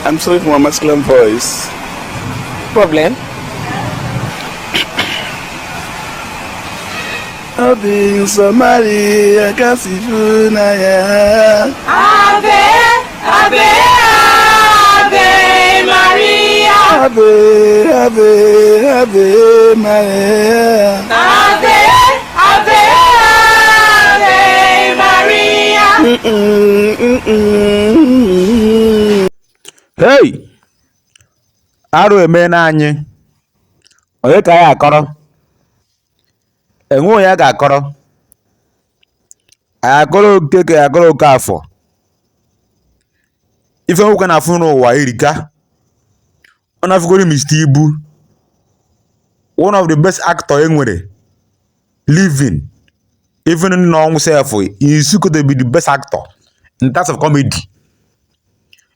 I'm sorry for my masculine voice. Problem? Ọ dị nsọ Maria kasị n'anya. Ave, Ave, Ave Maria. Ave, Ave, Ave Maria. Ave, Ave, Ave Maria. Hey! Arụ emeena anyị. Onye ka anyị akọrọ? Enwe onye a ga-akọrọ. Anyị akọrọ Okeke, akọrọ Okafọ. Ife nwoke na-afụ n'ụwa erika. Ọ na-afụgoro Mr. Ibu, one of the best actor e nwere living, even n'ọnwụ sef, he is still to be the best actor in terms of comedy.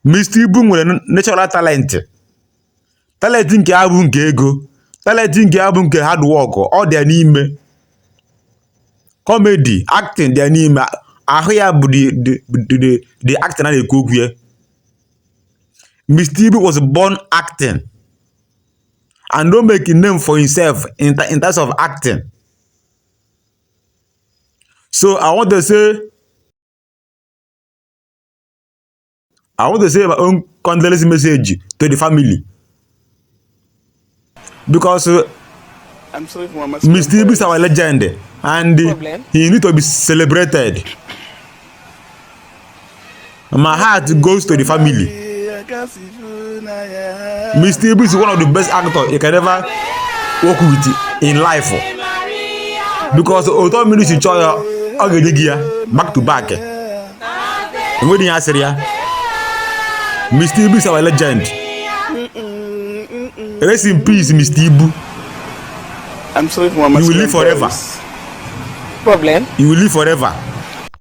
Mr. Ibu nwere natural talent. Talent nke ya bụ nke ego, talent nke ya bụ nke hard work, ọ dị ya n'ime. Comedy, acting dị ya n'ime. Ahụ ya bụ the acting a na-ekwu okwu ya. Mr. Ibu was born acting and don make a name for himself in terms of acting. So I want to say my own condolence message to the family because I'm sorry for my masculine Mr. Ibu is voice. Our legend and Problem? He need to be celebrated. My heart goes to the family. Maria kasị n'anya. Mr. Ibu is one of the best actors you can ever work with in life because otu mmiri si chọọ ya, ọ ga-enye gị ya back to back. Enweghị ihe asịrị ya. Mr. Ibu is our legend. Rest in peace, Mr. Ibu. I'm sorry for my You will masculine live forever. voice. Problem? You will live forever.